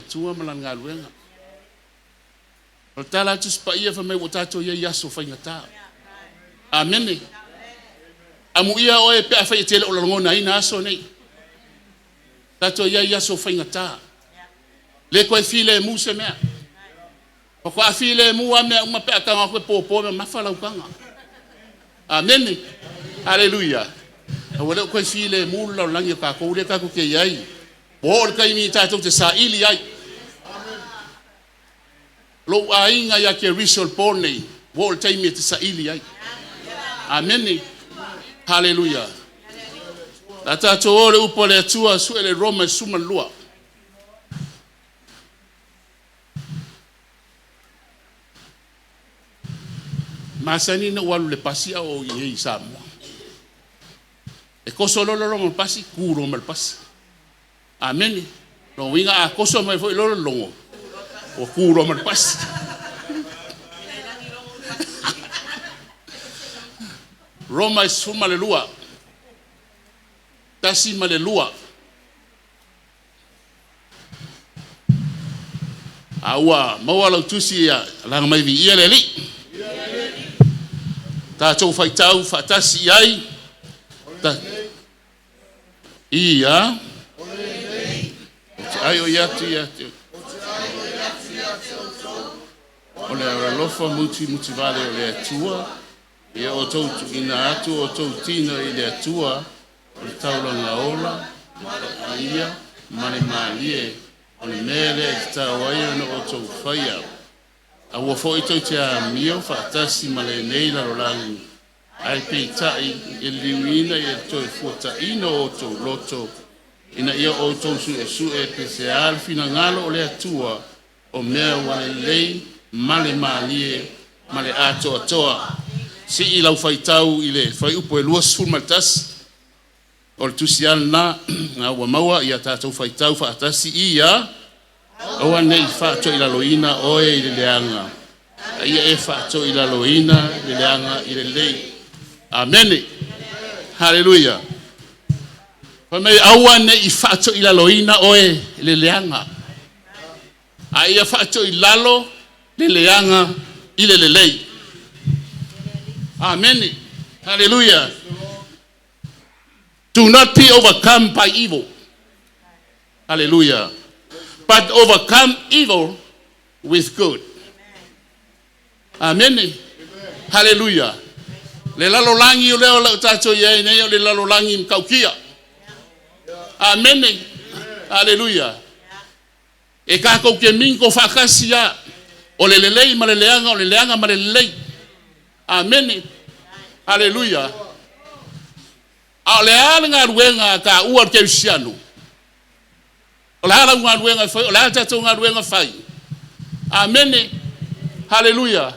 Atua ma Lana galuega. O le tala a le Tusi Paia fai mai ua tatou i ai i aso faigata. Amene. Amuia oe pe afai e te le o lagonaina aso nei. Tatou i ai i aso faigata. Le toe filemu se mea. Faatoa filemu lava mea uma pe a tago atu e popo ma mamafa lau taga. Amene. Aleluia. Ua le o toe filemu le lalolagi o tatou lea tatou te i ai. Ua oo i le taimi tatou te saili ai. Lou aiga ia Keriso i le po lenei, ua oo i le taimi e te saili ai. Amene. Haleluia. O le a tatou o i le upu a le Atua, sue le Roma 12. E masani ona ou alu i le pasi a o ou i inei i Samoa. E toso loa le logo o le pasi, tu loa ma le pasi. Amene. O lona uiga a toso mai foi loa le logo, ua tu loa ma le pasi. Roma 12, 1 ma le 2. A ua maua lau tusi ia alaga mai viia le Alii. Tatou faitau faatasi i ai. Ia. Ou te aioi atu ia te o le alofa mutimutivale o le Atua, ia outou tuuina atu o outou tino i le Atua, o le taulaga ola, le paia ma le malie, o le mea lea e tatau ai ona outou faia. Aua foi tou te amio faatasi ma lenei lalolagi, ae peitai e liliuina i le toe fuataina o outou loto, ina ia outou suesue pe se a le finagalo o le Atua, o mea ua lelei ma le malie ma le atoatoa. Sii lau faitau i le fuaiupu e 21 o le tusi a lena na ua maua ia tatou faitau faatasi ia. Aua ne i faatoilaloina oe i le leaga, a ia e faatoilaloina le leaga i le lelei. Amene. Haleluia. Fai mai aua ne i faatoilaloina oe i le leaga, a ia faatoilalo le leaga i le lelei. Amene. Haleluia. Do not be overcome by evil. Hallelujah. But overcome evil with good. Amene. Hallelujah. Le lalolagi o lea o lau tatou i ai nei o le lalolagi matautia. Amene. Hallelujah. E tatou te mingo faatasi a. O le lelei ma le leaga, o le leaga ma le lelei. Amene. Hallelujah. A o le a le galuega a taua le kerisiano? O le a lau galuega e fai? O le a le tatou galuega fai? Amene. Hallelujah.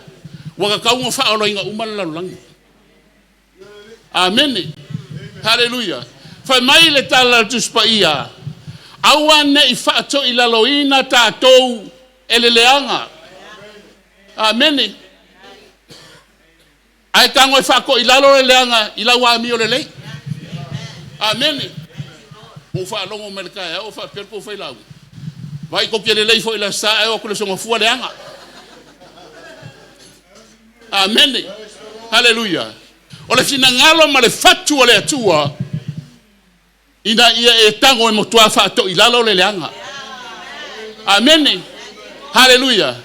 Ua tatau ona faaolaina uma le lalolagi. Amene. Hallelujah. Fai mai le tala a le Tusi Paia, aua ne i faatoilaloina tatou e le leaga. Amene. Ae tago e faatoilalo le leaga i lau amio lelei. Amene. Ua ou faalogo mai le taeao o faapea le tou failauga. Vai tou te lelei foi i le Aso Sa ae o atu i le Aso Gafua leaga. Amene. Haleluia. O le finagalo ma le fatu o le Atua ina ia e tago e matua faatoilalo le leaga. Amene. Haleluia.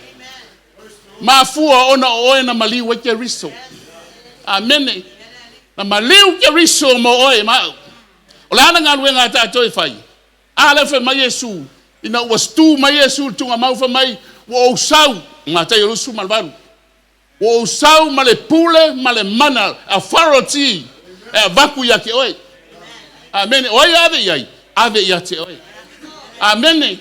Mafua ona o oe na maliu ai Keriso. Amene. Na maliu Keriso mo oe ma au. O le a le galuega a tatou e fai? A lea fai mai Iesu, ina ua stu mai Iesu i le tuugamau fai mai, ua ou sau, Mataio 28, ua ou sau ma le pule ma le mana, authority, e avatu ia te oe. Amene. O ai e ave i ai? Ave ia te oe. Amene.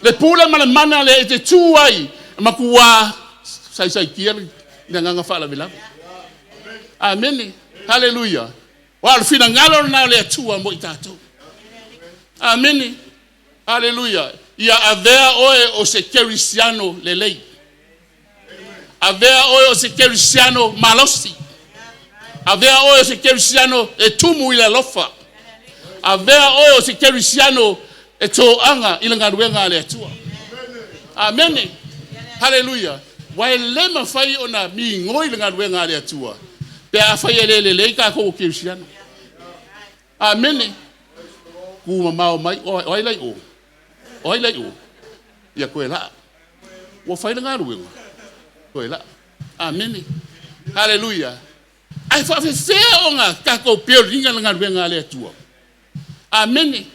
Le pule ma le mana lea e te tu ai, e matua saisaitia le agaga faalavelave. Amene. Haleluia. Aua o le finagalo lena o le Atua mo i tatou. Amene. Haleluia. Ia avea oe o se kerisiano lelei. Avea oe o se kerisiano malosi. Avea oe o se kerisiano e tumu i le alofa. Avea oe o se kerisiano E toaga i le galuega a le Atua. Amene. Haleluia. Ua e le mafai ona migoi le galuega a le Atua pe afai e le lelei tatou o kerisiano. Amene. Tumamao mai, o ai la i o? O ai la i o? Ia toe laa. Ua fai le galuega, toe laa. Amene. Haleluia. Ae faafefea ona tatou build ina le galuega a le Atua? Amene.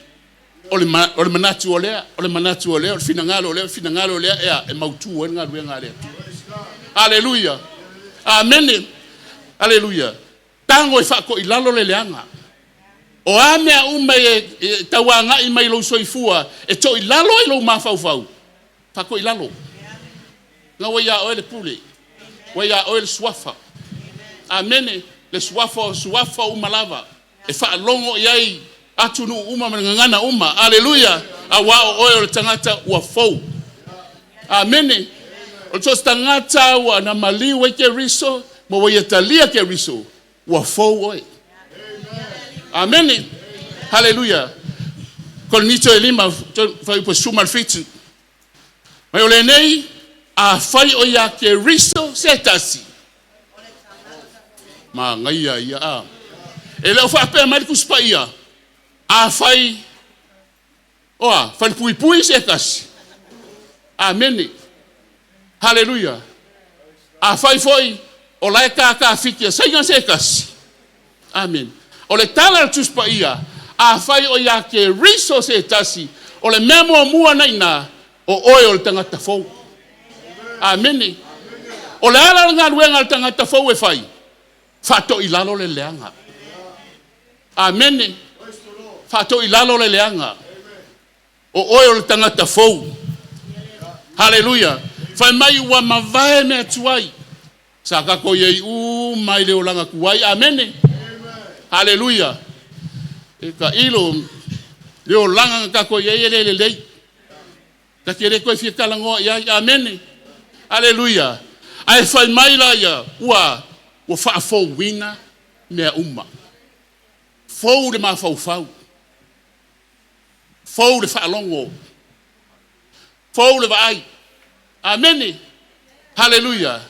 O le manatu o lea, o le manatu o lea, o le finagalo o lea, o le finagalo o lea, ea, e mautu ai le galuega a le Atua. Aleluia. Amene. Aleluia. Tago e faatoilalo le leaga. O a mea uma e tauagai mai lou soifua e toilalo ai lou mafaufau, faatoilalo. Na ua ia oe le pule, ua ia oe le suafa. Amene. Le suafa o suafa uma lava e faalogo i ai atunuu uma ma gagana uma. Aleluia. Auā o oe o le tagata ua fou. Amene. O le so o se tagata ua na maliu ai Keriso ma ua ia talia Keriso, ua fou oe. Amene. Haleluia. Korinito e 5, fuaiupu 17. Mai o lenei, afai o ia Keriso se tasi, manaia ia a. E le o faapea mai le Tusi Paia, afai oa falepuipui se tasi. Amene. Haleluia. Afai foi o la e tātāfiti a saina se tasi. Amene. O le tala a le Tusi Paia, afai o ia Keriso se tasi, o le mea muamua na ina, o oe o le tagata fou. Amene. O le ala o le galuega a le tagata fou e fai, faatoilalo le leaga. Amene. Faatoilalo le leaga. O oe o le tagata fou. Haleluia. Fai mai ua mavae mea tuai. Sa tatou i ai uma i le olaga tuai. Amene. Haleluia. E tailo le olaga na tatou i ai e le lelei. Ta te le toe fia talanoa i ai. Amene. Haleluia. Ae fai mai la ia, ua faafouina mea uma. Fou le mafaufau. Fou le faalogo. Fou le vaai. Amene. Haleluia.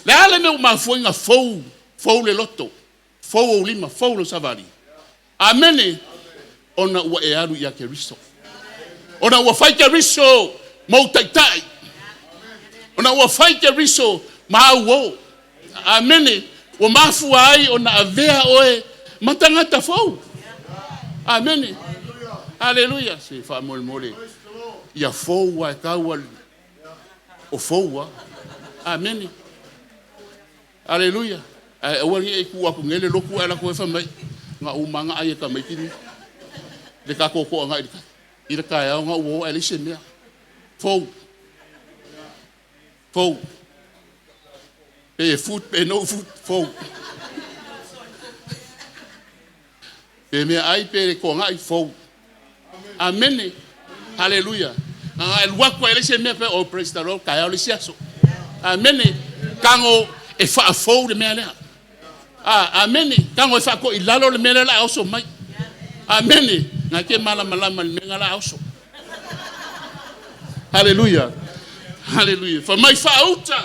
Le a le mea ua mafua ai ona fou, fou le loto, fou ou lima, fou lou savali? Amene. Ona ua e alu ia Keriso. Ona ua fai Keriso mou taitai. Ona ua fai Keriso ma au uō. Amene. Ua mafua ai ona avea oe ma tagata fou. Amene. Haleluia. Se faamolemole. Ia fou a e tau o fou a. Amene. Aleluia. Ae aua ne i e tu atu nei le lotu ae latou e fai mai, na uma lava ona ai e tamaiti nei le tatou toaga i le taeao na ua o ae leai se mea. Fou. Fou. Pe food pe no food, fou. Pe mea ai pe toagai, fou. Amene. Haleluia. A e alu atu ai leai se mea pe, oh, praise the Lord, taeao le isi aso. Amene. Tago e faafou le mea lea. Ah, amene. Tago e faatoilalo le mea lea la oso mai. Amene. Na te malamalama le mea la oso. Haleluia. Haleluia. Fa mai faauta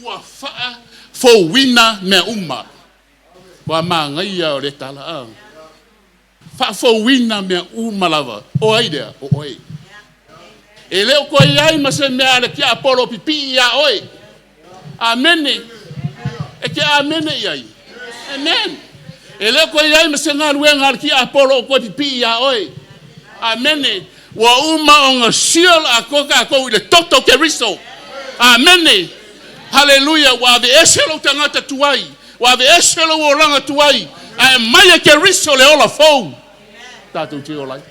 ua faafouina mea uma. Ua manaia o le tala. Ah. Faafouina mea uma lava. O ai lea? O oe. E le o toe i ai ma se mea a le tiapolo pipii iā oe. Amene. E te amene i ai. Amen. E le o toe i ai ma se galuega a le tiapolo o toe pipii iā oe. Amene. Ua uma ona seal atoa tatou i le toto o Keriso. Amene. Haleluia. Ua aveese lou tagata tuai. Ua aveese lou olaga tuai. Ae aumai e Keriso le ola fou. Tatou te ola ai.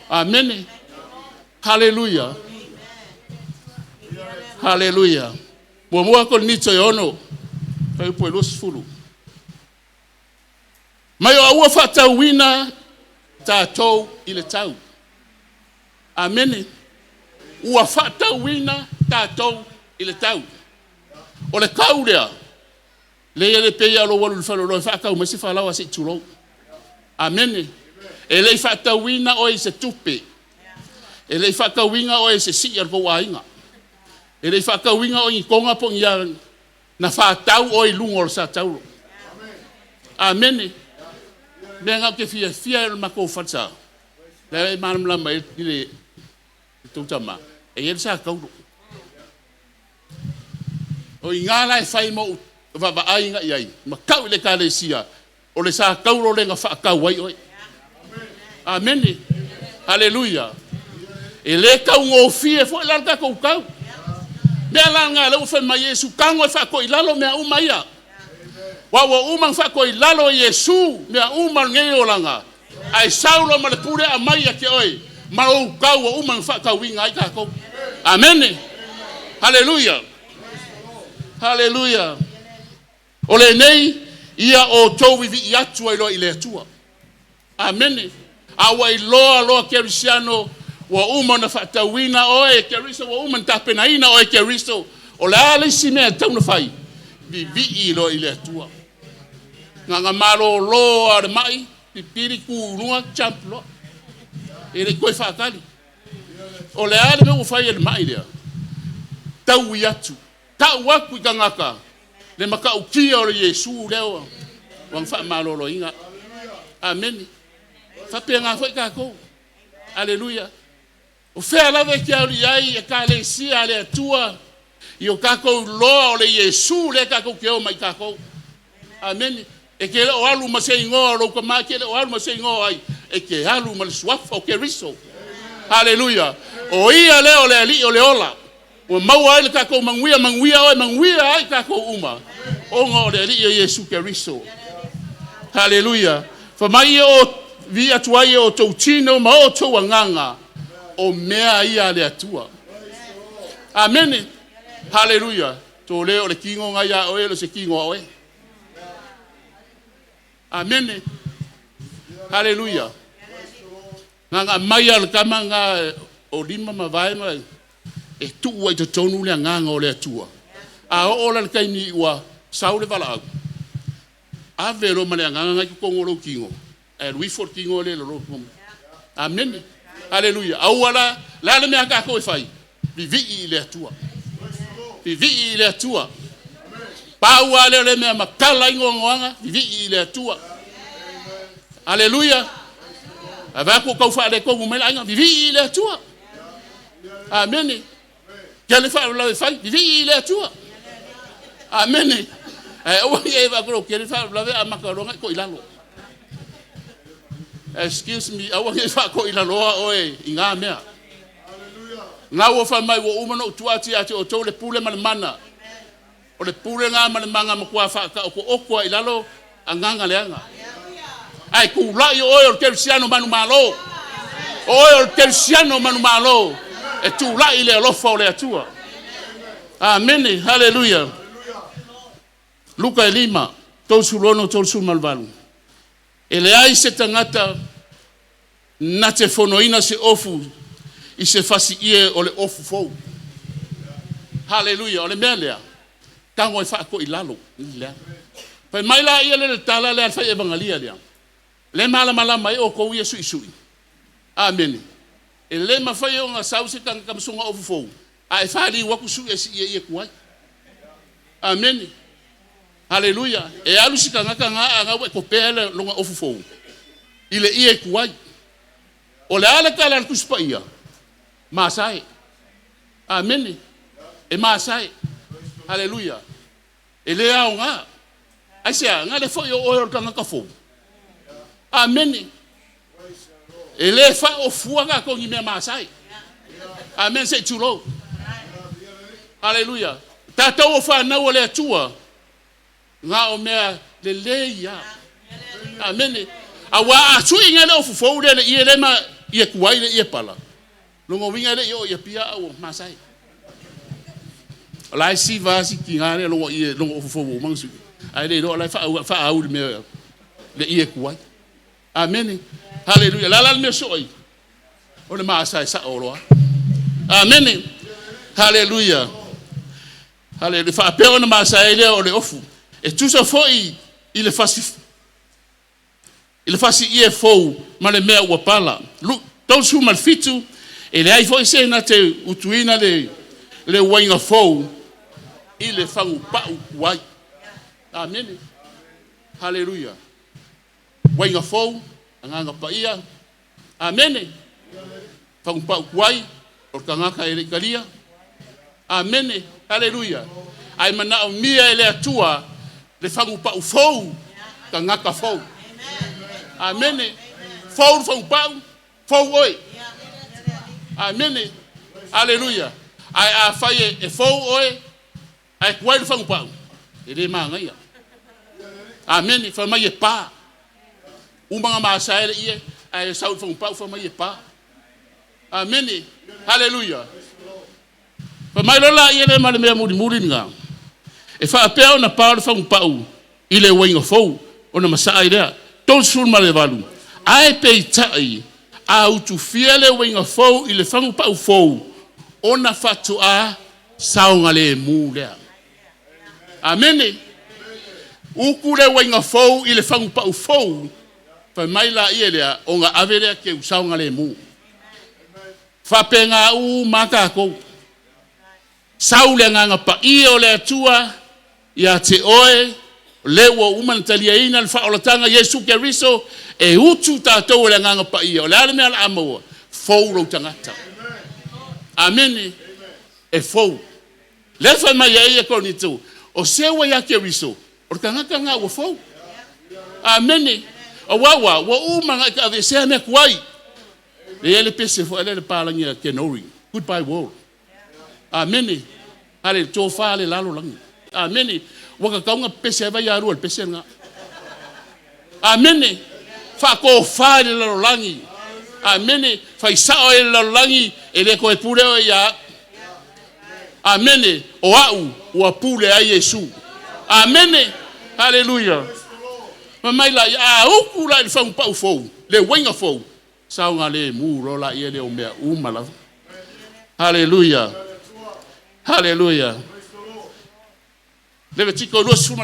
Amene. Haleluia. Haleluia. Muamua Korinito e 6, fuaiupu e 20. Mai o a ua faatauina tatou i le tau. Amene. Ua faatauina tatou i le tau. O le tau lea, leai e le pei lava o lou alu i le faleoloa e faatau mai se falaoa se i tulou. Amene. E le i faatauina oe i se tupe. E le i faatauina oe e se sii a le tou aiga. E le i faatauina oe i ni toga po o ni a, na faatau oe i luga o le sa tauro. Amene. O le mea lena ou te fiafia ai o le matou falesa, lea e malamalama ai le tou tama, e i ai le sa tauro. O i ina la e fai ma ou vaavaai i ai ma tau i le ekalesia, o le sa tauro lea na faatau ai oe. Amene. Aleluia. E le taugofie foi la le tatou tau. Mea la lena lea ua fai mai Iesu, tago e faatoilalo mea uma ia. Aua ua uma ona faatoilalo e Iesu mea uma o lenei olaga, ae sau loa ma le pule aumai ia te oe ma ou tau ua uma ona faatauina ai tatou. Amene. Haleluia. Haleluia. O lenei ia outou vivii atu ai loa i le Atua. Amene. A ua iloa loa kerisiano ua uma ona faatauina oe e Keriso, ua uma ona tapenaina oe e Keriso, o le a le isi mea e tatau ona fai? Vivii loa i le Atua. Na ona malolo lava o le mai, pipili tu i luga, jump loa. E le i toe faatali. O le a le mea ua fai e le mai lea? Taui atu, tau atu i tagata le matautia o le Iesu lea ua faamaloloina. Amene. Faapena foi tatou. Aleluia. O fea lava e te alu i ai ekalesia a le Atua, ia o tatou iloa o le Iesu lea tatou te omai tatou. Amene. E te le o alu ma se igoa o lou tama, e te le o alu ma se igoa o ai, e te alu ma le suafa o Keriso. Haleluia. O ia lea o le Alii o le ola. Ua maua ai le tatou manuia, manuia oe, manuia ai tatou uma, ona o le Alii o Iesu Keriso. Haleluia. Fa mai ia o vi atu ai e outou tino ma outou agaga, o mea ia a le Atua. Amene. Haleluia. Tō le o le tino ngai a oe, o se tino a oe. Amene. Haleluia. Na mai a le tama na o lima ma vae ma e tuu ai totonu le agaga o le Atua. A oo la le taimi ua sau le valaau, ave loa ma le agaga na i totonu o lou tino, ae alu ifo le tino lea i lalo. Amene. Haleluia. Aua la, le a le mea a tatou e fai? Vivii i le Atua. Vivii i le Atua. Pau lava lea o le mea matala ai noanoaga, vivii i le Atua. Haleluia. Ae vaai atu o tau faaletonu mai le aiga, vivii i le Atua. Amene. Ke le faalavelave fai, vivii i le Atua. Amene. Ae aua ne i vaai ke le faalavelave amata loa ona e toilalo. Excuse me, aua ne i faatoilaloa oe i ngā mea. Ngā ua whai mai ua uma no utua atu ia te outou le pule ma le mana. O le pule ngā ma le manga ma kua whaaka o ko okoa i lalo agaga leaga. Ae tulai o oe o le kerisiano manumalo. O oe o le kerisiano manumalo. E tulai le alofa o le Atua. Amene. Haleluia. Luka e 5, 36, 38. E leai se tagata na te fonoina se ofu i se fasi ie o le ofu fou. Haleluia. O le mea lea, tago e faatoilalo i lea. Fai mai la ia le le tala lea fai evangelia lea. Le malamalama ai outou ia suisui. Amene. E le mafai ona sau se tagata ma sona ofu fou, ae faliu atu sui e si ia ia tuai. Amene. Haleluia. E alu si tagata nga a ngau e kopea le longa ofu fou. I le ia e tuai. O le a le tala le Tusi Paia, masae. Amene. E masae. Haleluia. E le aoga. Ai se a, nga le foi o oe o le tagata fou. Amene. E le faaofua tatou ni mea masae. Amen, se i tulou. Haleluia. Tatou o whanau o le Atua, ngā o mea le lei ia. Amene. A ua a sui ngai le ofu fou le le ie le ma ie kuai le ie pala. Longo winga le i o ia pia au masae. O la e siva si ki ngā le longo ie longo ofu fou o mangu sui. Ai le lo la fa au fa au le mea le ie kuai. Amene. Haleluia. La la le mea soi. O le masae sa o loa. Amene. Haleluia. Haleluia. Faapea ona masae lea o le ofu. E tusa foi i le fasi i le fasi ie fou ma le mea ua pala. 37, E leai foi se na te utuina le uaiga fou i le fagupau tuai. Amene. Haleluia. Uaiga fou, agaga paia. Amene. Fagupau tuai, o le tagata e le i talia. Amene. Haleluia. Ae manaomia e le Atua le fagupau fou, tagata fou. Amene. Fou le fagupau, fou oe. Amene. Haleluia. Ae afai e fou oe, ae tuai le fagupau, e le magaia. Amene. Fai mai e pa. Uma na masae le ie, ae sau i le fagupau fai mai e pa. Amene. Haleluia. Fai mai loa laia lea ma le mea mulimuli lena. E faapea ona pao le fagupau i le uaiga fou, ona masaa ai lea. 38. Ae peitai, a utufia le uaiga fou i le fagupau fou, ona faatoa saogalemu lea. Amene. Utu le uaiga fou i le fagupau fou, fai mai laia lea, ona ave lea teu saogalemu. Faapena uma lava tatou. Sau le agaga paia o le Atua ia te oe, o lea ua uma ona taliaina le faaolataga Iesu Keriso, e utu tatou e le agaga paia. O le a le mea o le a maua? Fou lou tagata. Amene. E fou. Lea fai mai ai e Korinito, o se ua ia Keriso, o le tagata lena ua fou. Amene. Aua ua ua uma ona e taavesea mea tuai. E i ai le pese foi lea le palagi a Kenori. Goodbye world. Amene. Ale tofa le lalolagi. Amene. Ua tatau ona pepese ai Vaialua i le pese lena. Amene. Faatofa i le lalolagi. Amene. Faisao ai le lalolagi e le toe pule oe ia au. Amene. O au ua pule ai Iesu. Amene. Haleluia. Fai mai la, a utu la i le fagupau fou, le uaiga fou, saogalemu loa laia lea o mea uma lava. Haleluia. Haleluia. Levitiko 26.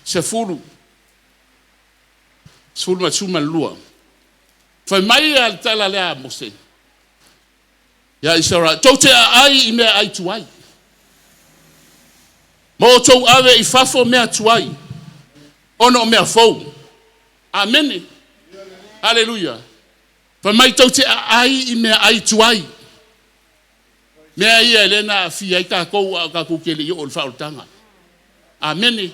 10. 12. Fai mai le tala lea a Mose ia Isaraelu, tou te aai i mea ai tuai, ma outou ave i fafo mea tuai, ona o mea fou. Amene. Haleluia. Fai mai tou te aai i mea ai tuai. Mea ia e le na aafia ai tatou a o tatou te le i oo i le faaolataga. Amene.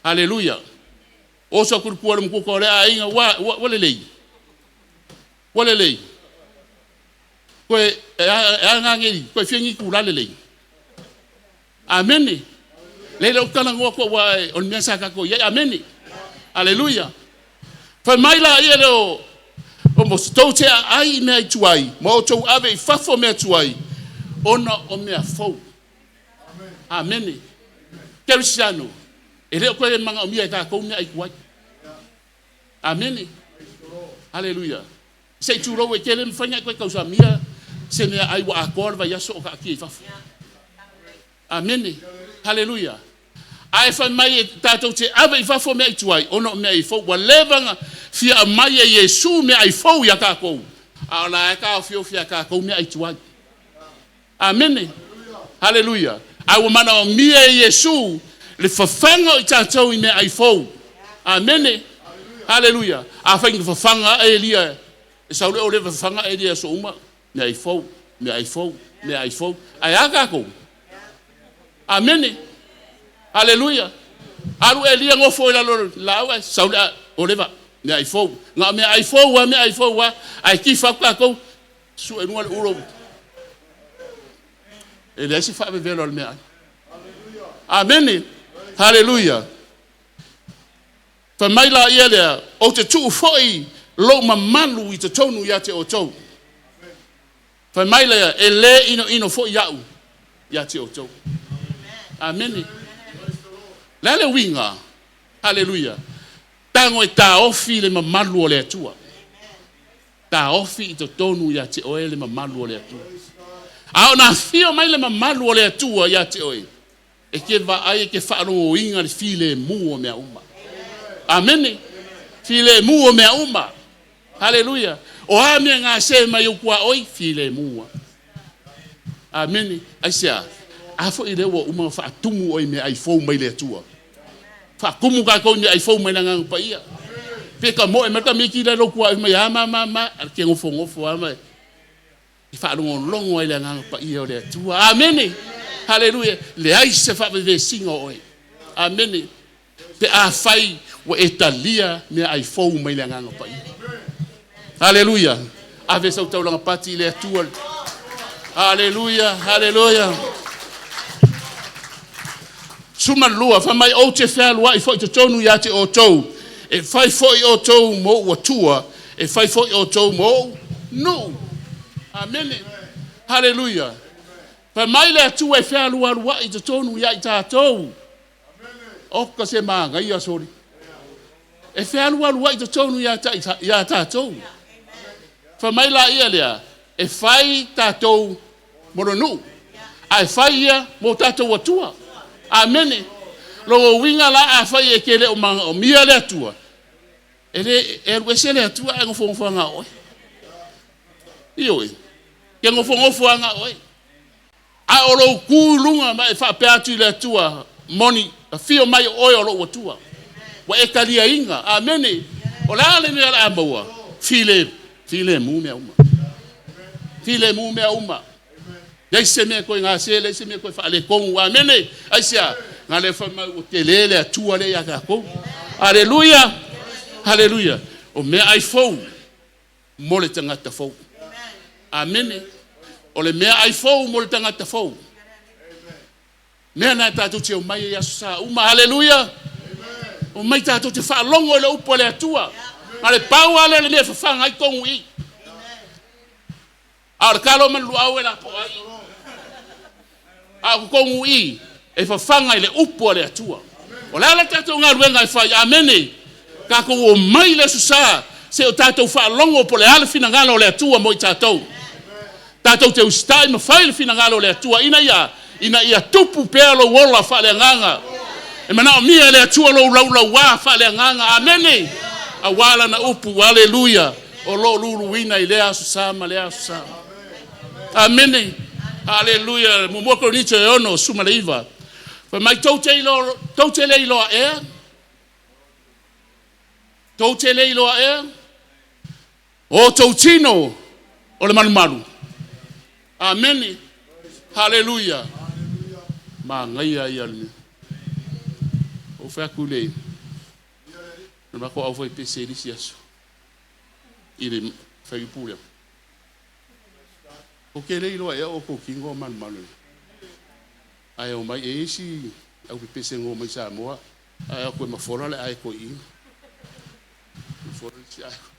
Haleluia. Oso atu i le tua o le matua o le aiga ua, ua, ua lelei. Ua lelei. Koe e a ngā ngei, koe fia ni tū la lelei. Amene. Le le o talanoa atu aua o le mea sa tatou i ai. Amene. Aleluia. Fai mai la ia le o Mose, tou te aai i mea i tuai, ma outou ave i fafo mea tuai, ona o mea fou. Amene. Kerisiano, e le o toe manaomia e tatou mea ai tuai. Amene. Aleluia. Se i tulou e tele mafai ona e toe tausamia se mea ai ua atoa le vaiaso o taatia i fafo. Amene. Haleluia. Ae fai mai e tatou te ave i fafo mea i tuai, ona o mea i fou. Ua leva na fia aumai e Iesu mea ai fou ia tatou, a o la e taofiofi ia tatou mea ai tuai. Amene. Haleluia. A ua manaomia e Iesu le fafaga o i tatou i mea ai fou. Amene. Haleluia. Afai na fafaga a Elia, e sau le o le fafaga Elia aso uma, mea ai fou, mea ai fou, mea ai fou. Ae a tatou? Amene. Haleluia. Alu Elia nofo i lalo laau ae sau le o leva mea ai fou. Na o mea ai fou a, mea ai fou a. Ae tifa atu tatou, sue luga le ulo. E leai se faavevelo a le mea ai. Amene. Haleluia. Fai mai la ia lea, ou te tuu foi lou mamalu i totonu ia te outou. Fai mai lea, e le inoino foi au ia te outou. Amene. Le a le uiga? Haleluia. Tago e taofi le mamalu o le Atua. Taofi i totonu ia te oe le mamalu o le Atua. A o na afio mai le mamalu o le Atua ia te oe, e te vaai e te faalogoina le filemu o mea uma. Amene. Filemu o mea uma. Haleluia. O a mea gase mai ou tuaoi, filemu lava. Amene. Aisea? A foi lea ua uma ona faatumu oe i meaai fou mai le Atua. Faatumu tatou i meaai fou mai le Agaga Paia. Pe tamoe mai le tamaititi la i lou tuaoi mai a ma ma ma, ae te nofonofo lava ma e faalogologo ai i le Agaga Paia o le Atua. Amene. Haleluia. Leai se faavevesiga o oe. Amene. Pe afai ua e talia meaai fou mai le Agaga Paia. Haleluia. Ave sau taulaga pati i le Atua. Haleluia, haleluia. 12, fai mai ou te fealuai foi i totonu ia te outou, e fai foi outou ma ou Atua, e fai foi outou ma ou nuu. Amene. Haleluia. Fai mai le Atua e fealualuai i totonu ia i tatou. Oka se manaia soli. E fealualuai i totonu ia tatou. Fai mai laia lea, e fai tatou mo le nuu, ae fai ia mo tatou Atua. Amene. Lona uiga la afai e te le o manaomia le Atua, e le e alu ese le Atua ae nofonofo na o oe. Ioe, e nofonofo lava na o oe. A o lou tu i luga ma e faapea atu i le Atua, moni, afio mai o oe o lou Atua. Ua e taliaina, amene. O le a le mea o le a maua? File, filemu mea uma. Filemu mea uma. Leai se mea e toe gase, leai se mea e toe faaletonu. Amene. Aisea? Na le fai mai ua tele le Atua lea ia tatou. Aleluia. Aleluia. O meaai fou mo le tagata fou. Amene. O le meaai fou mo le tagata fou. Mea na tatou te omai ai i Aso Sa uma. Aleluia. Omai tatou te faalogo i le upu a le Atua. Na le pau lava lea o le mea e fafaga ai tonu i i. A o le talo ma le luau e lapoa ai. A o totonu i i, e fafaga i le upu a le Atua. O le a le tatou galuega e fai? Amene. Tatou omai i le Aso Sa, se o tatou faalogo po o le a le finagalo o le Atua mo i tatou. Tatou te usitai ma fai le finagalo o le Atua ina ia tupu pea lou ola faaleagaga. E manaomia e le Atua lou laulauā faaleagaga. Amene. Aua lana upu. Aleluia. O lo o luluina i lea Aso Sa ma lea Aso Sa. Amene. Aleluia. 1 Korinito e 6, 19. Fai mai tou te iloa, tou te le iloa ea? Tou te le iloa ea? O tou tino o le malumalu. Amene. Haleluia. Manaia ia le mea. Ou fai atu i le matou aufaipese i le isi aso, i le fuaiupu lea. Ou te le iloa ea o outou tino o malumalu. Ae omai e isi au pepese na omai Samoa, ae o atu e mafola le aeto i i. Mafola le isi aeto.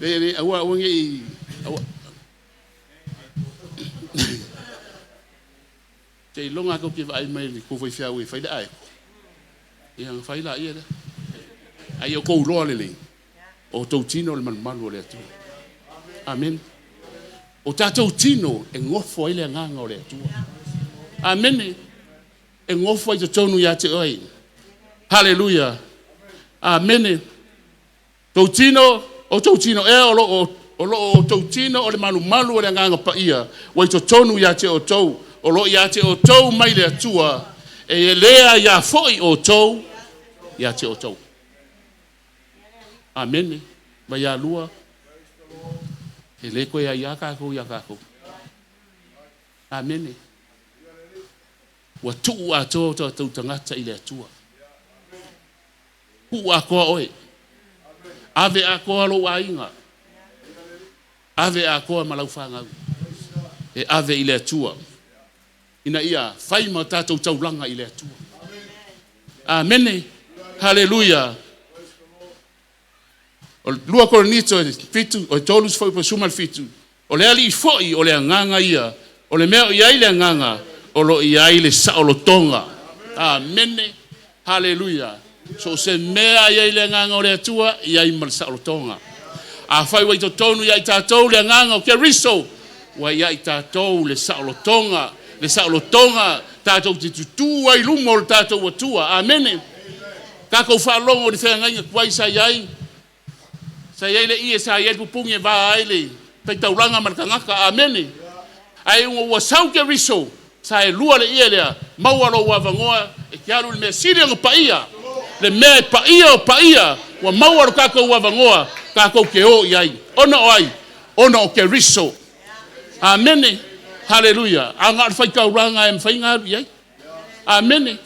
Le, le, aua, aua ne i, aua. Seiloga lava tou te vaai mai i le tou faifeau e fai le aeto, ia ona fai laia lea. A ia outou iloa lelei, o outou tino o le malumalu o le Atua. Amene. O tatou tino e nofo ai le agaga o le Atua. Amene. E nofo ai totonu ia te oe. Haleluia. Amene. Tou tino, o tou tino ea o lo o outou tino o le malumalu o le Agaga Paia ua i totonu ia te outou, o lo o ia te outou mai le Atua, e le aia foi outou ia te outou. Amene. Vaialua, e le toe aiā tatou iā tatou. Amene. Ua tuu atoa o tatou tagata i le Atua. Tuu atoa oe. Ave atoa lou aiga. Ave atoa ma lau fanau. E ave i le Atua. Ina ia fai ma tatou taulaga i le Atua. Amene. Haleluia. O le 2 Korinito e 7, o 3 17, o le alii foi o le agaga ia, o le mea o i ai le agaga, o lo o i ai le saolotoga. Amene. Haleluia. So o se mea i ai le agaga o le Atua, i ai ma le saolotoga. Afai ua i totonu ia i tatou le agaga o Keriso, ua ia i tatou le saolotoga, le saolotoga tatou te tutū ai luma o le tatou Atua. Amene. Tatou faalogo i le feagaiga tuai sa i ai. Sa i ai le ie sa i ai le pupugi e va ai le faitaulaga ma le tagata. Amene. Ae ua ua sau Keriso, sa e lua le ie lea, maua lou avanoa e te alu i le mea sili ona paia, le mea e paia o paia, ua maua lo tatou avanoa tatou te o i ai. Ona o ai? Ona o Keriso. Amene. Haleluia. A na o le faitaulaga e mafai ona alu i ai. Amene.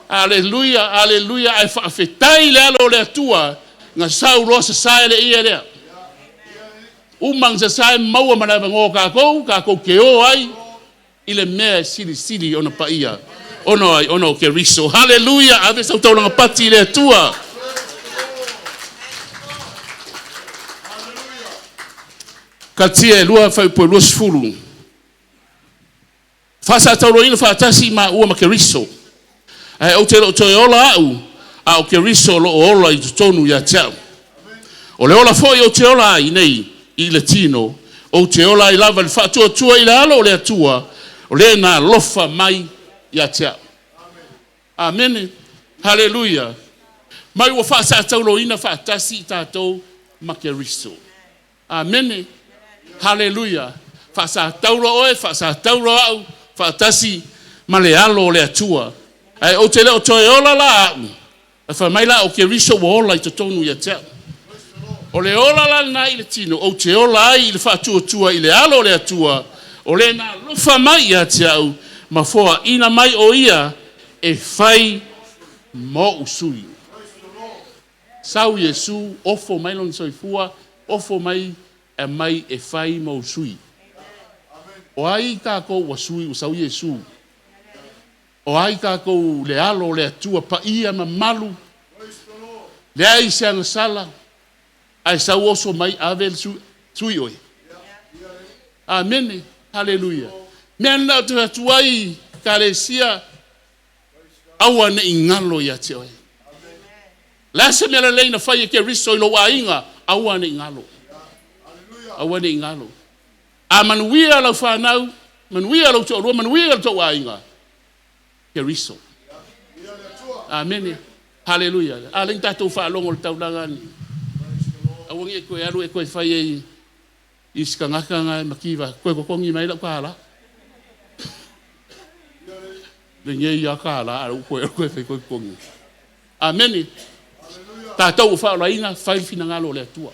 Aleluia, aleluia. Ae faafetai i le alo o le Atua na sau loa sasae le ie lea. Uma ona sasae maua ma le avanoa o tatou, tatou te o ai i le mea e silisili ona paia. Ona o ai? Ona o Keriso. Haleluia! Ave sau taulaga pati i le Atua. Kalatia e 2 fuaiupu e 20. Faasatauaina faatasi maua ma Keriso. Ae ou te le o toe ola au, a o Keriso o lo o ola i totonu ia te au. O le ola foi ou te ola ai nei i le tino, ou te ola ai lava i le faatuatua i le alo o le Atua, o le na alofa mai ia te au. Amene. Haleluia. Mai ua faasatauloina faatasi i tatou ma Keriso. Amene. Haleluia. Faasatauro oe, faasatauro au, faatasi ma le alo o le Atua. Ae ou te le o toe ola la au, e fai mai la o Keriso ua ola i totonu ia te au. O le ola la lena i le tino, ou te ola ai i le faatuatua i le alo o le Atua, o le na alofa mai ia te au, ma foaina mai o ia e fai ma ou sui. Sau Iesu, ofo mai lona soifua, ofo mai e mai e fai ma ou sui. O ai tatou ua sui ua sau Iesu? O ai tatou le alo o le Atua paia mamalu, leai se agasala, ae sau oso mai ave le sui, sui oe. Amene. Haleluia. Mea lena ou te fai atu ai, Ekalesia, aua ne i galo ia te oe. Le a se mea lelei na fai e Keriso i lou aiga, aua ne i galo. Aua ne i galo. A manuia lau fanau, manuia lou toalua, manuia lo tou aiga, Keriso. Amene. Haleluia. A lea na tatou faalogo i le taulaga ni. Aua ne i e toe alu e toe fai ai i si tagata na e mativa, toe totogi mai lau tālā. Lenei lava tālā, a ua toe alu toe fai toe totogi. Amene. Tatou ua faaolaina, fai le finagalo o le Atua.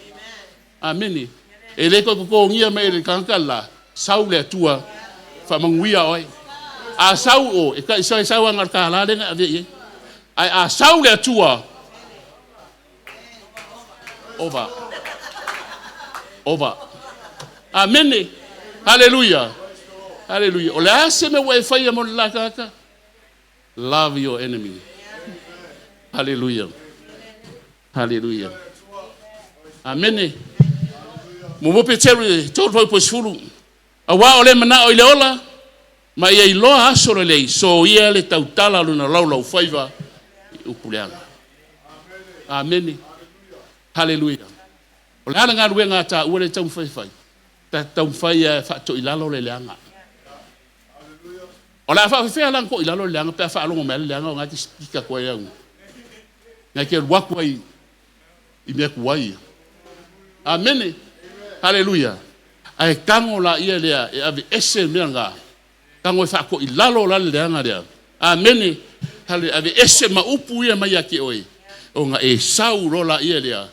Amene. E le toe totogia mai e le tagata la, sau le Atua, faamanuia oe. A sau o, e tai sau lava na o le tālā lea na e ave i ai. Ae a sau le Atua, ova. Ova. Amene. Haleluia. Haleluia. O le a se mea ua e faia mo le la tagata? Love your enemy. Haleluia. Haleluia. Amene. Muamua Peteru e 3 fuaiupu e 10. Auā o le manao i le ola, ma ia iloa aso lelei, soia le tautala o lona laulaufaiva i upu leaga. Amene. Haleluia. O le a le galuega a taua lea e taumafai e fai? Ta taumafai e faatoilalo le leaga. O le a faafefea la ona toilalo le leaga pe a faalogo mai le leaga o na e te sipika atu ai au. Na te alu atu ai i mea tuai. Amene. Haleluia. Ae tago la ia lea e ave ese mea na. Tago e faatoilalo la le leaga lea. Amene. Hale ave ese ma upu ia mai ia te oe. Ona e sau loa la ia lea.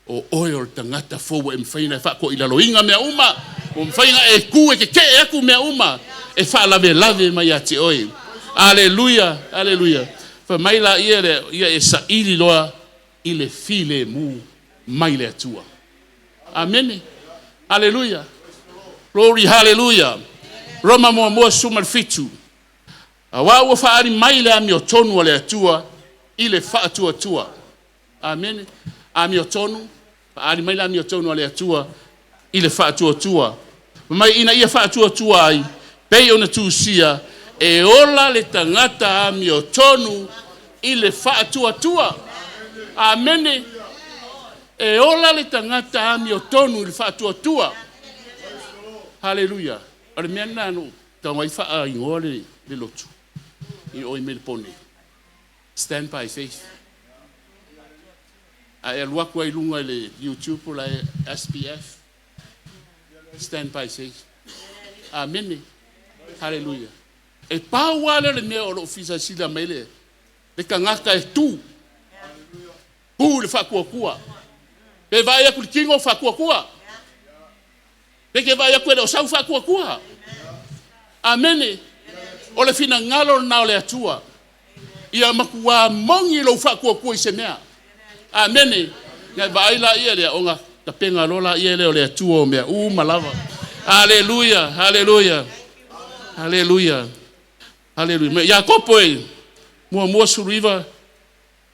O oe o le tagata fou e mafai ona e faatoilaloina mea uma. Ua mafai ona e tu e tetee atu mea uma. E faalavelave mai ia te oe. Aleluia, aleluia. Fai mai la ia lea, ia e saili loa i le filemu mai le Atua. Amene. Aleluia. Glory, hallelujah. Roma 1 17. Auā ua faaali mai le amiotonu a le Atua i le faatuatua. Amene. Amiotonu, faaali mai le amiotonu a le Atua i le faatuatua. Mai ina ia faatuatua ai, pei ona tusia, e ola le tagata amiotonu i le faatuatua. Amene. E ola le tagata amiotonu i le faatuatua. Haleluia. O le mea lena na tau ai faaigoa le lotu i o i Melepone. Stand by faith. A e alu atu ai i luga i le YouTube o la e SPF, Stand by Faith. Amene. Haleluia. E pau lava lea o le mea o lo o fia mai le tagata e tu. Tu i le faatuatua. Pe vaai atu i le tino, faatuatua. Pe te vaai atu e le o sau, faatuatua. Amene. O le finagalo lena o le Atua. Ia matua moni lou faatuatua i se mea. Amene. Ia vaai laia lea ona tapena loa laia lea o le Atua o mea uma lava. Aleluia, aleluia, aleluia, aleluia. Iakopo e 1 19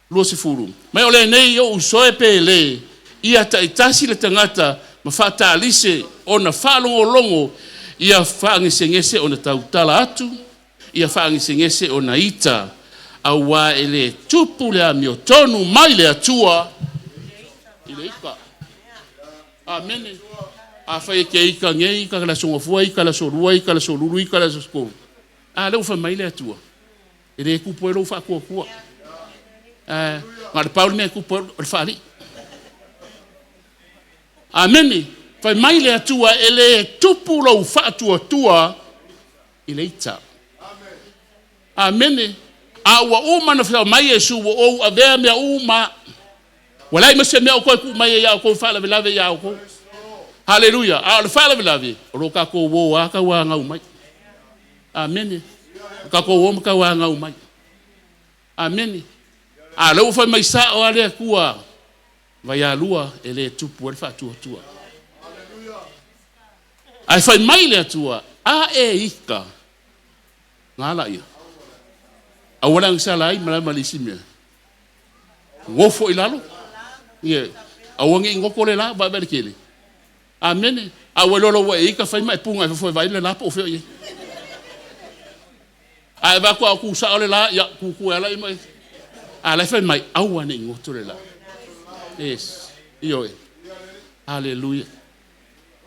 20. Mai o lenei ou uso e pe lē, ia taitasi le tagata ma faatalise ona faalogologo, ia faagesegese ona tautala atu, ia faagesegese ona ita, auā e lē tupu le amiotonu mai le Atua i le ita. Amene. Afai e te ita nei, ita le aso Gafua, ita le aso Lua, ita le aso Lulu, ita le aso Tolu. A lea ua fai mai le Atua, e le tupu ai lou faatuatua. Na o le pau le mea e tupu ai o le faalii. Amene. Fai mai le Atua e lē tupu lou faatuatua i le ita. Amene. A ua uma ona fai mai Iesu, ua ou avea mea uma, ua leai ma se mea o toe tuu mai ia outou e faalavelave ia outou. Haleluia. A o le faalavelave, o lo tatou o lava tauagau mai. Amene. O tatou o ma tauagau mai. Amene. A o lea ua fai mai sao lava le Atua, vaialua e le tupu ai le faatuatua. Ae fai mai le Atua, a e ita, gala ia. Aua le agasala ai ma le isi mea. Nofo i lalo. Ia, aua ne i goto le la, vaevai le tele. Amene. A ua iloa ua e ita, fai ma e puga i fafo e vaai le la po o fea o i ai. A e vaai atu a o tu sao le la, ia tutu e ala i mai. A la e fai mai, aua ne i goto le la. Yes. Ioe. Haleluia.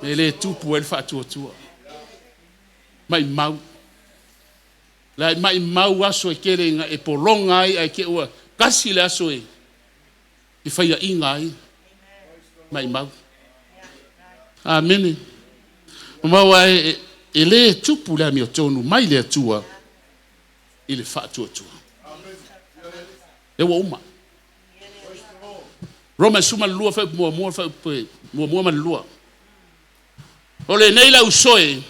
E le tupu ai le faatuatua. Maimau. Le maimau aso e tele ina e pologa ai ae te ua tasi le aso e faiaina ai. Maimau. Amene. Maua e e lē tupu le amiotonu mai le Atua i le faatuatua. E ua uma. Roma 12 fuaiupu 1, fuaiupu 1 ma le 2. O lenei lau uso e,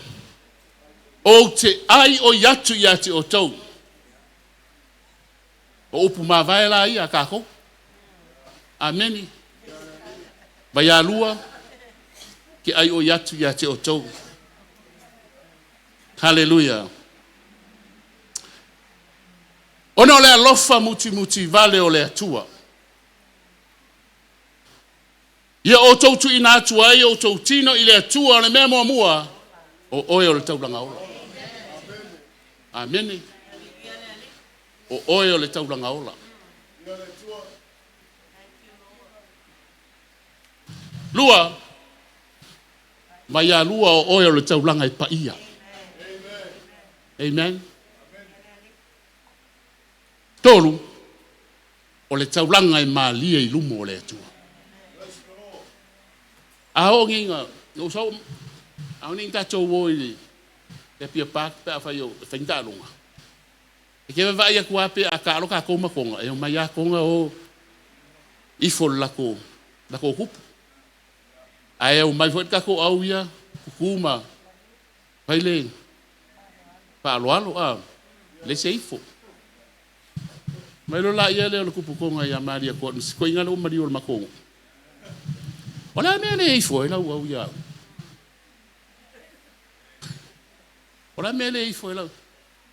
ou te aioi atu ia te outou. O upu mavae la ia a kākou. Amene. Vaialua, ke aioi atu ia te outou. Haleluia. Ona o le alofa mutimuti vale o le Atua, ia outou tuuina atu ai outou tino i le Atua. O le mea muamua, o oe o le taulaga ola. Amene. O oe o le taulaga ola. Lua, vaialua o oe o le taulaga e paia. Amen. Tolu, o le taulaga e malie i luma o le Atua. A oo nei ina ou sau, a oo nei ina tatou o i le Apia Park pe a fai o e fai ni taaloga. E te vaavaai atu lava pe a taalo tatou ma Toga, e omai lava Toga o ifo le latou tupu. Ae omai foi le tatou au ia tutu ma fai le faaaloalo a leai se ifo. Mai loa laia lea o le tupu Toga ia Maria Koa, si toeaina lea ua maliu o le matou nuu. O le a mea le ifo ai lau au ia au? O le a mea le ifo ai lau?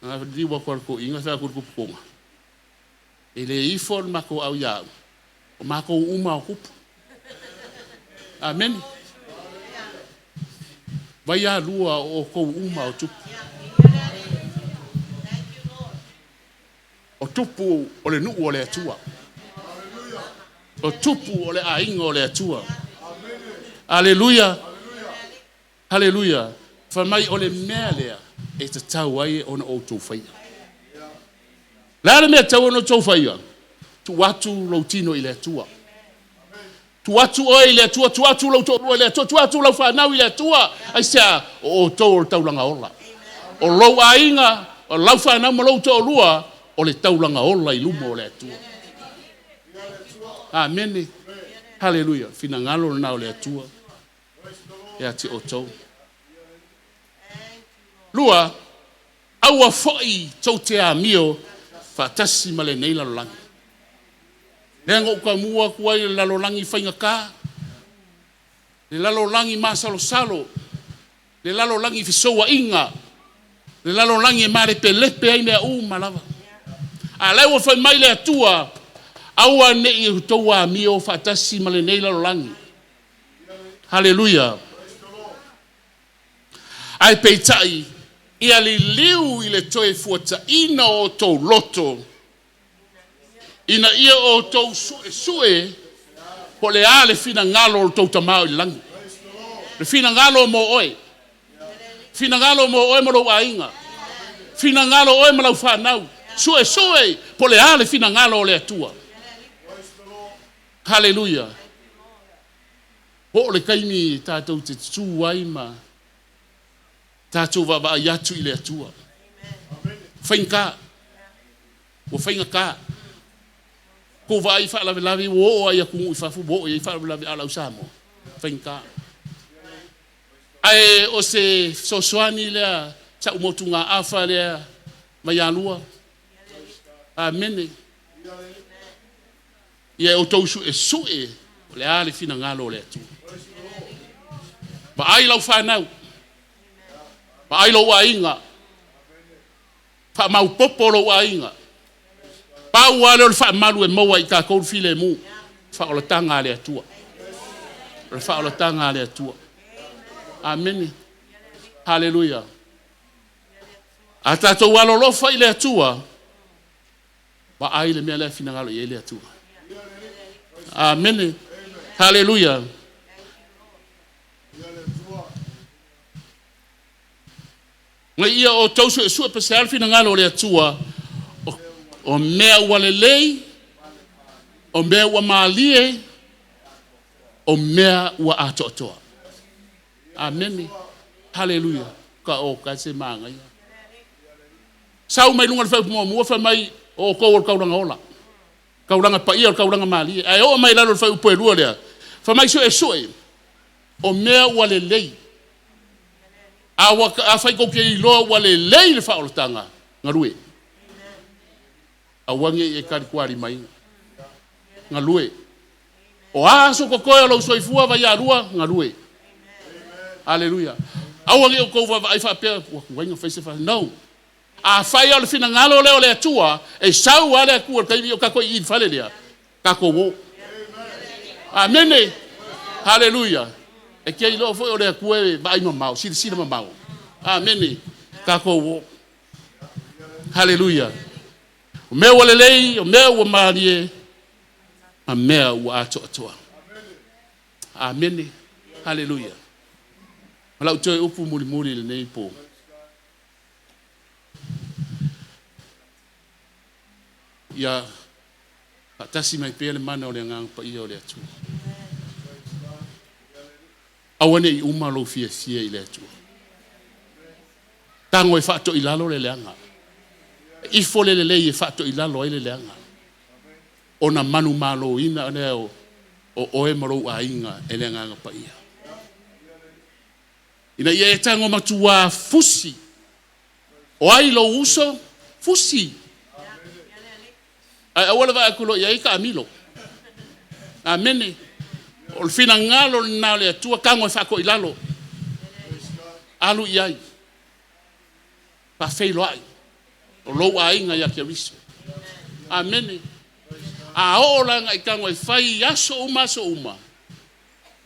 Na liliu atu lava le toeaina fai atu i le tupu Toga, e le ifo le matou au ia au, o matou uma o tupu. Amene. Vaialua o outou uma o tupu. O tupu o le nuu o le Atua. O tupu o le aiga o le Atua. Aleluia. Aleluia. Fai mai o le mea lea e tatau ai ona outou faia. Le a le mea e tatau ona outou faia? Tuu atu lou tino i le Atua. Tuu atu oe i le Atua, tuu atu lou toalua i le Atua, tuu atu lau fanau i le Atua. Aisea? O outou o le taulaga ola. O lou aiga, o lau fanau ma lou toalua, o le taulaga ola i luma o le Atua. Amene. Haleluia. Finagalo lena o le Atua ia te outou. Lua, aua foi tou te amio faatasi ma lenei lalolagi. Lea na ou tamua atu ai i le lalolagi faigata, le lalolagi masalosalo, le lalolagi fesouaiga, le lalolagi e malepelepe ai mea uma lava. A o lea ua fai mai le Atua, aua ne i outou amio faatasi ma lenei lalolagi. Haleluia. Ae peitai, ia liliu i le toe fuataina o outou loto, ina ia outou suesue po o le a le finagalo o le tou Tama o i le lagi. Le finagalo mo oe, finagalo mo oe ma lou aiga, finagalo oe ma lau fanau. Suesue po o le a le finagalo o le Atua. Haleluia. Po o le taimi tatou te tutū ai ma tatou vaavaai atu i le Atua. Faigata, ua faigata. Tou vaai i faalavelave ua oo lava i atunuu i fafo ua oo i ai faalavelave, a o le au Samoa, faigata. Ae o se fesoasoani lea, sau motugaafa lea, Vaialua. Amene. Ia outou suesue o le a le finagalo o le Atua. Vaai lau fanau, vaai lou aiga, faamaopoopo lou aiga. Pau lava lea o le faamalu e maua e i tatou le filemu, faaolataga a le Atua. O le faaolataga a le Atua. Amene. Haleluia. A tatou alolofa i le Atua, vaai le mea lea finagalo i ai le Atua. Amene. Haleluia. Ma ia outou suesue pe se a le finagalo o le Atua, o mea ua lelei, o mea ua malie, o mea ua atoatoa. Amene. Haleluia. Ka o ka se magaia. Sau mai luga o le fuaiupu muamua fai mai o outou o le taulaga ola. Taulaga paia o le taulaga malie. Ae oo mai lalo o le fuaiupu e lua lea, fai mai suesue o mea ua lelei. Afai tou te iloa ua lelei le faaolataga, galue. Aua ne i e talitualimaina. Galue. O a aso totoe o lou soifua Vaialua, galue. Haleluia. Aua ne i outou vaavaai faapea, ua tuai ona fai se faa. No. Afai o le finagalo lea o le Atua, e sau lava le Atua i le taimi o tatou i i le fale lea, tatou o. Amene. Haleluia. E te iloa foi o le Atua e vaai mamao, silasila mamao. Amene. Tatou o. Haleluia. O mea ua lelei, o mea ua malie, ma mea ua atoatoa. Amene. Haleluia. Ma lau toe upu mulimuli i lenei po. Ia faatasi mai pea le mana o le Agaga Paia o le Atua. Aua ne i uma lou fiafia i le Atua. Tago e faatoilalo le leaga. Ifo le lelei e faatoilalo ai le leaga. Ona manumaloina lea o oe ma lou aiga e le Agaga Paia. Ina ia e tago matuā fusi. O ai lou uso? Fusi. Ae aua le vaai atu loa i ai taamilo. Amene. O le finagalo lena o le Atua, tago e faatoilalo. Alu i ai. Faafeiloai. O lou aiga ia Keriso. Amene. A oo la ina e tago e fai aso uma aso uma,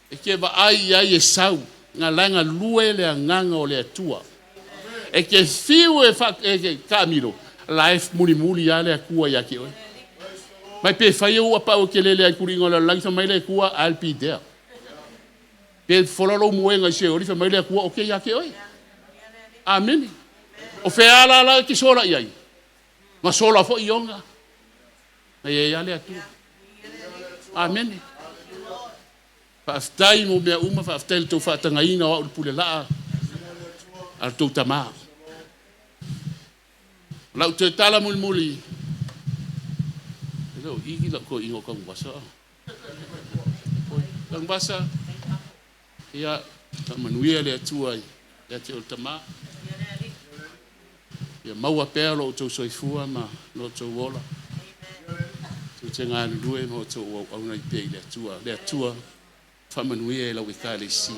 e te vaai i ai e sau, na la e galue le agaga o le Atua. E te fiu e taamilo, la e mulimuli lava le Atua ia te oe. Mai pe fai ou apau e te lele ai i tuliga o le lalolagi, fai mai le Atua, I'll be there. Pe fola lou moega i Seoli, fai mai le Atua, ou te ia te oe. Amene. O fea la la e te sola i ai? Na sola foi Iona. Na i ai lava le Atua. Amene. Faafetai mo mea uma, faafetai i le tou faatagaina o au le pule laa a le tou tamā. O lau toe tala mulimuli, e le o i lau toeaina o Tanuvasa. Tanuvasa, ia faamanuia le Atua ia te oe le tama. Ia maua pea lo outou soifua ma lo outou ola. Tou te galulue ma outou auauna ai pea i le Atua. Le Atua faamanuia i lau Ekalesia.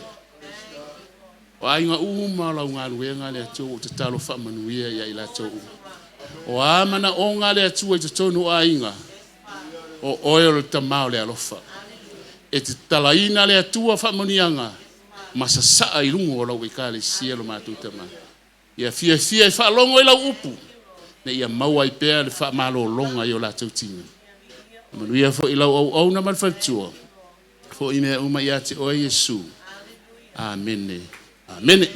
O aiga uma o lau galuega le Atua ua ou tatalo faamanuia ia i latou uma. O a manaoga a le Atua i totonu o aiga, o oe o le Tama o le alofa. E te tatalaina le Atua faamanuiaga ma sasaa i luga o lau Ekalesia lo matou Tama. Ia fiafia e faalogo i lau upu, ina ia maua ai pea le faamalologa i o latou tino. Manuia foi lau auauna ma le faletua, foi mea uma ia te oe Iesu. Amene. Amene.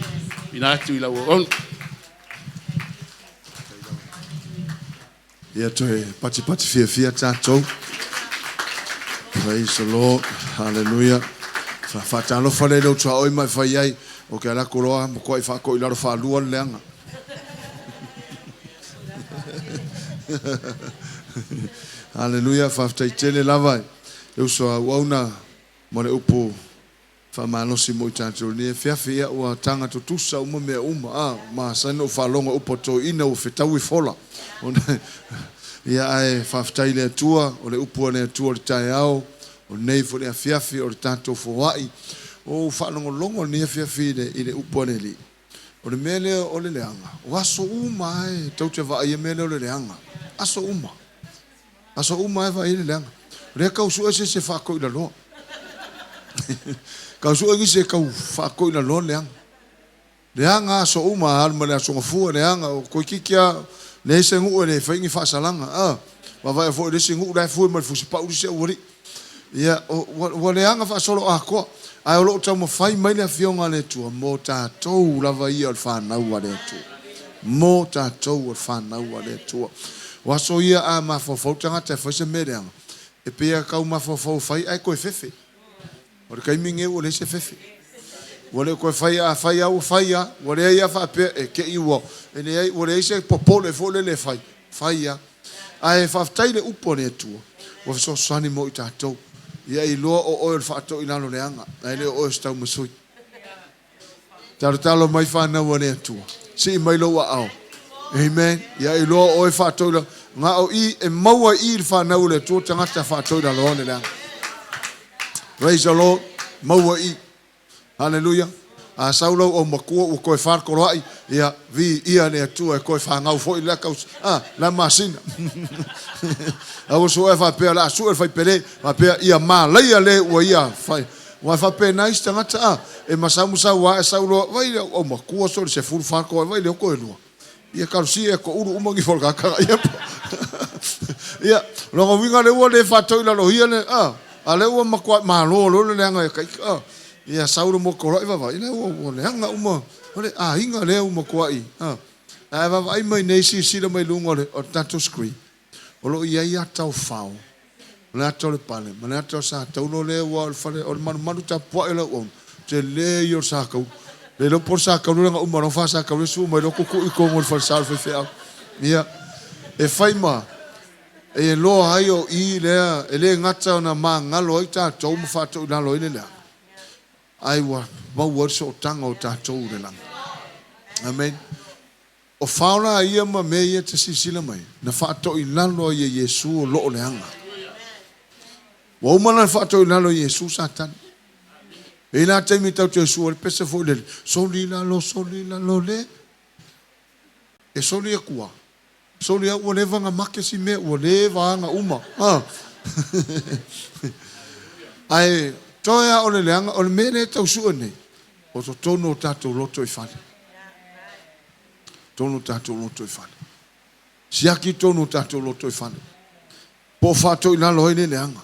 Tuuina atu i lau auauna. Ia toe patipati fiafia tatou. Praise the Lord. Hallelujah. Faatalofa lea i lou tuaoi ma e fai ai. O ke ala aku loa matuai faatoilalo faalua le leaga. Hallelujah. Faafetai tele lava i le uso a auauna mo le upu faamalosi mo i tatou i lenei afiafi. Ia ua taga tutusa uma mea uma. A masani ona ou faalogo i upu a toeaiina ua fetaui fola. Ia ae faafetai i le Atua, o le upu a le Atua o le taeao, o lenei foi le afiafi o le tatou foai. Ua ou faalogologo i lenei afiafi i le upu a le Alii. O le mea lea o le leaga, o aso uma lava e tou te vaaia le mea lea o le leaga. Aso uma. Aso uma lava e vaai ai le leaga. O lea e tau sue se isi e faatoilaloa. Tau sue nisi e tau faatoilaloa le leaga. Leaga aso uma, alu ma le Aso Gafua, leaga, o toeitiiti lava, leai se nuu e le fai ni faasalaga. A, vaavaai foi i le isi nuu la e fue mai le fusipau le isi aualii. Ia, ua leaga faasoloatoa, ae o lo o taumafai mai le Afioga a le Atua mo tatou lava ia o le fanau a le Atua. Mo tatou o le fanau a le Atua. O aso ia a mafaufau le tagata e fai se mea leaga, e pei lava e tau mafaufau e fai ae toe fefe. O le taimi lenei ua leai se fefe. Ua le toe fai, a fai lava ua fai lava. Ua leai lava faapea e te i ua, e leai, ua leai se popole foi lele e fai, fai lava. Ae faafetai i le upu a le Atua ua fesoasoani mo i tatou. Ia iloa o oe o le faatoilalo leaga, ae le o oe o se taumasui. Talotalo mai fanau a le Atua, sii mai lou aao. Amen. Ia iloa o oe faatoilalo. Na o i e maua i i le fanau a le Atua tagata faatoilaloa le leaga. Praise the Lord. Maua i. Hallelujah. A sau lau aumatua ua toe faatoloai, ia viia le Atua e toe fanau foi lea tausaga, ah, lea masina. Aua sue faapea o le a sue le faipele, faapea ia malaia le ua ia fai. Aua e faapena isi tagata, a, e masau masau lava ae sau loa, vai le aumatua sole 14 toa, vai le 62. Ia talosia ia toulu uma gifo o le tagata ia. Ia, lona uiga lea ua le faatoilaloia le, a, a lea ua matua malo loa le leaga ia ita, a. Ia sau le motu toloai vaavaai, lea ua, ua leaga uma, o le aiga lea ua matuai, a. Ae vaavaai mai nei, silasila mai luga o le, o le tatou screen, o lo o i ai ata o fao, o le ata o le pale, ma le ata o le sa taulo lea ua o le fale, o le malumalu tapuai o le auauna, tele ia o le sa taulu. Le iloa po o le sa taulu lea na uma loa fa sa taulu sua mai loa tuutuu i totonu o le falesa o le faifeau. Ia, e fai ma, e loa ai o i lea, e le gata ona magalo ai tatou ma faatoilalo ai le leaga, ai ua maua ai le sootaga o tatou i le lagi. Amen. O fao la ia ma mea ia e te silasila mai, na faatoilalo ai e Iesu o lo o leaga. Ua uma la ona faatoilalo e Iesu Satani. E i ai la taimi tatou te sua ai le pese foi lele, soli lalo, soli lalo le, e soli atu lava, soli lava ua leva ona make si mea, ua leva lava ona uma. Ae toe lava o le leaga, o le mea lea e tau sue nei, o totonu o tatou lotoifale. Totonu o tatou lotoifale. Siaki totonu o tatou lotoifale. Po o faatoilalo ai le leaga.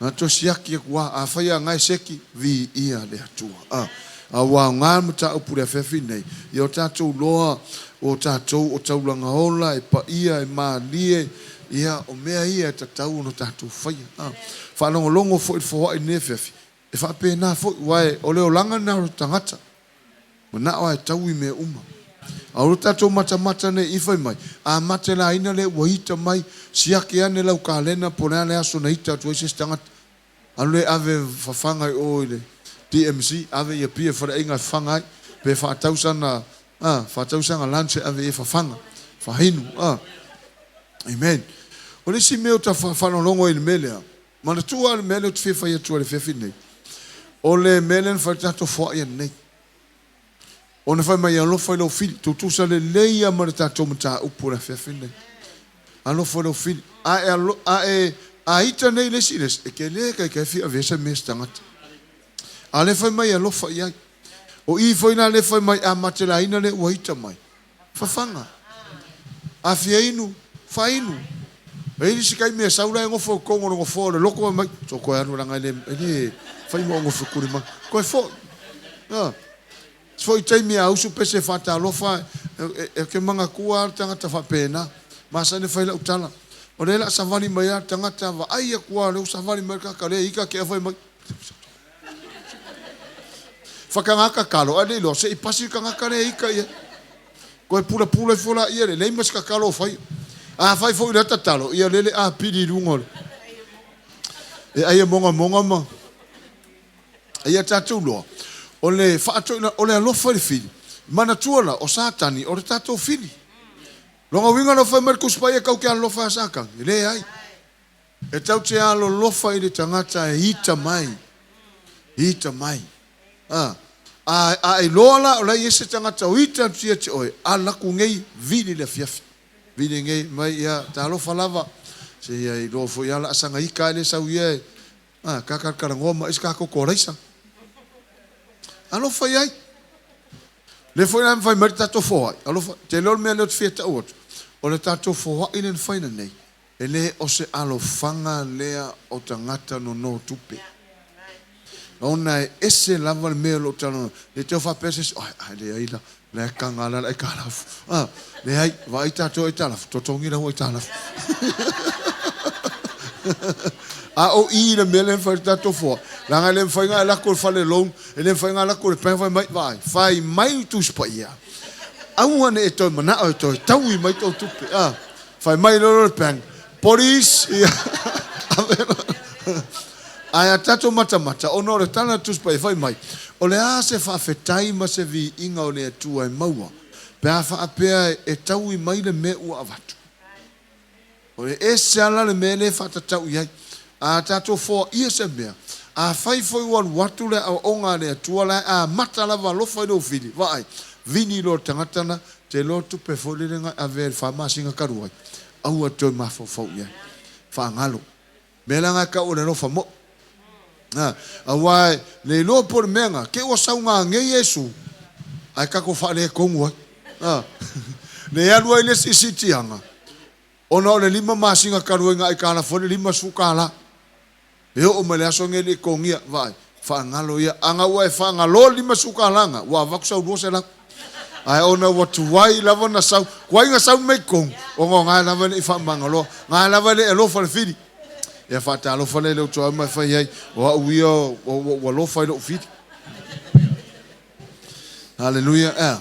Na toe siaki atu lava, afai lava na e seki, viia le Atua. A ua aoga le mataupu i le afiafi lenei, ia o tatou iloa o tatou o taulaga ola, e paia, e malie. Ia, o mea ia e tatau ona tatou faia. A faalogologo foi i le foai i lenei afiafi, e faapena foi, aua o le olaga lena o le tagata, manao lava e taui mea uma. A o lo tatou matamata nei i fai mai, a matelaina lea ua ita mai, siaki ane lau kalena po o le a le aso na ita atu ai se isi tagata. Alu lea e ave fafaga i o i le DMC, ave i Apia i faleaiga e fafaga ai, pe faatau sana, a, faatau sana lunch e ave i ai e fafaga, fainu, a. Amen. O le isi mea ou te faalogologo ai i le mea lea, manatua lava le mea lea ou te fia fai atu ai i le afiafi lenei, o le mea lea na fai ai le tatou foai ananei. Ona fai mai, Alofa i lou fili. Tutusa lelei lava ma le tatou mataupu o le afiafi lenei. Alofa i lou fili. A e, alo, a e a ita nei le isi i le isi, e tele ka ita e fia avea se mea se tagata. A lea fai mai alofa i ai. O i foi la lea fai mai a matelaina lea ua ita mai. Fafaga. A fia inu, fainu. E i ai isi taimi e sau la e nofo i totonu o le nofoa o le loto e mai, so toe alu leaga e le, e le fai ma ou fekuli mai. Toe foi. A. Isi foi taimi a usu pese faatalofa, e, e, ke manatua lava le tagata faapena. Masani e fai lau tala. O lea la a savali mai lava le tagata, vaai atu lava o lea ua savali mai le tagata lea ita tea fai mai. Whakangā kakalo, ae le iloa, se i pasi le tagata lea ita i ai. Toe pulapula ifo laia le, leai ma se kakalo o faia. Afai foi o lea tatalo, ia lele apili i luga o le. E ai e mogamoga ma. Ia tatou loa, o le faatoina, o le alofa i le fili. Manatua la, o Satani, o le tatou fili. Lona uiga lau fai mai le Tusi Paia tau te alolofa ia Satani? E leai. E tau te alolofa i le tagata e ita mai, ita mai. A, a, a iloa la o la e i ai se tagata o ita atu ia te oe, alu atu nei, vili i le afiafi. Vili nei mai, ia, talofa lava, se ia iloa foi lava la a saga ita lava le sau ia e, a, kakalakalanoa ma ai se tatou kolaisa. Alofa i ai. Lea foi la na fai mai le tatou foai, alofa, te iloa le mea lea ou te fia tau atu, o le tatou foai lea na fai nei, E le o se alofaga lea o tagata nono tupe. Ona e ese lava le mea o lo o talanoa. Le tau faapea se isi, ai, ai, leai la, la e kaga la le aitalafu. Ah, leai, vaai tatou aitalafu, totogi lau aitalafu. A o i le mea lea e fai le tatou foa, leaga e le mafai ona e alu atu i le fale loan, e le mafai ona alu atu i le bank fai mai, vaai, fai mai le Tusi Paia, aua ne i e toe manao e toe taui mai tou tupe. Ah. Fai mai loa le bank, Police! Ia, ave loa. Ae a tatou matamata, ona o le tala a le Tusi Paia, fai mai, O le a se faafetai ma se viiga o le Atua e maua, pe a faapea e taui mai le mea ua avatu? O le ese lava la le mea lea e faatatau i ai. A tatou foaia se mea, afai foi ua alu atu le aoaoga a le Atua la e amata lava alofa i lou fili, vaai, vini loa le tagata na, Te iloa tupe foi lele na avea i le fa masina talu ai, aua e toe mafaufau i ai. Faagalo. Mea la na e tau o le alofa moʻi. A, aua e le iloa po o le mea na, te i ua sauga nei Iesu, ae tatou faaletonu ai. A, le alu ai le isi siitiaga, ona o le 5 masina talu ai na aitalafu ai le 50 tala. E oo mai le aso nei e le i togia, vaai, faagalo ia. Ana ua e faagaloa le 50 tala, ua avatu sau 200. Ae ona ua tuai lava ona sau, tuai ona sau mai totonu, ona o na lava e le i faamagaloa, na lava e le i alofa le fili. Ia faatalofa lea i le utuau ma e fai ai, o au ia ua ou alofa i lou fili. Haleluia, ea.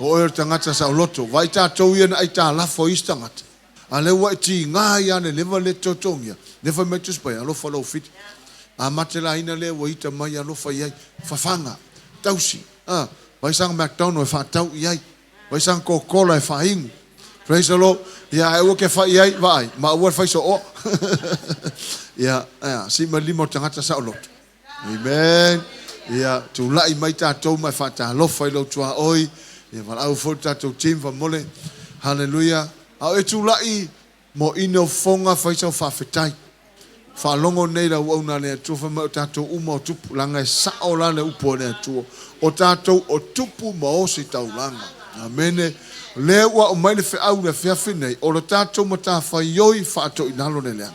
O oe o le tagata saoloto. Vaai tatou ia na aitalafo i isi tagata. A lea ua e tiga ai a le leva le totogia, lea fai mai Tusi Paia, alofa lou fili. A matelaina lea ua ita mai alofa i ai. Fafaga, tausi, a, vai saga McDonald e faatau i ai, vai saga Coca-Cola e faainu. Praise the Lord. Ia, ae aua ke fai i ai, vaai, ma aua le fai sooa. Ia, ea, sii mai le lima o le tagata saoloto. Amen. Ia, tulai mai tatou ma e faatalofa i lou tuaoi. Ia, valaau foi le tatou team famole. Hallelujah. A o e tulai mo ine o fofoga fai sau faafetai. Faalogo nei le auauna a le Atua fai mai o tatou uma o tupu, leaga e sao la le upu a le Atua. O tatou o tupu ma ositaulaga. Amene. O lea ua aumai le feau i le afiafi nei, o le tatou matafaioi faatoilalo le leaga.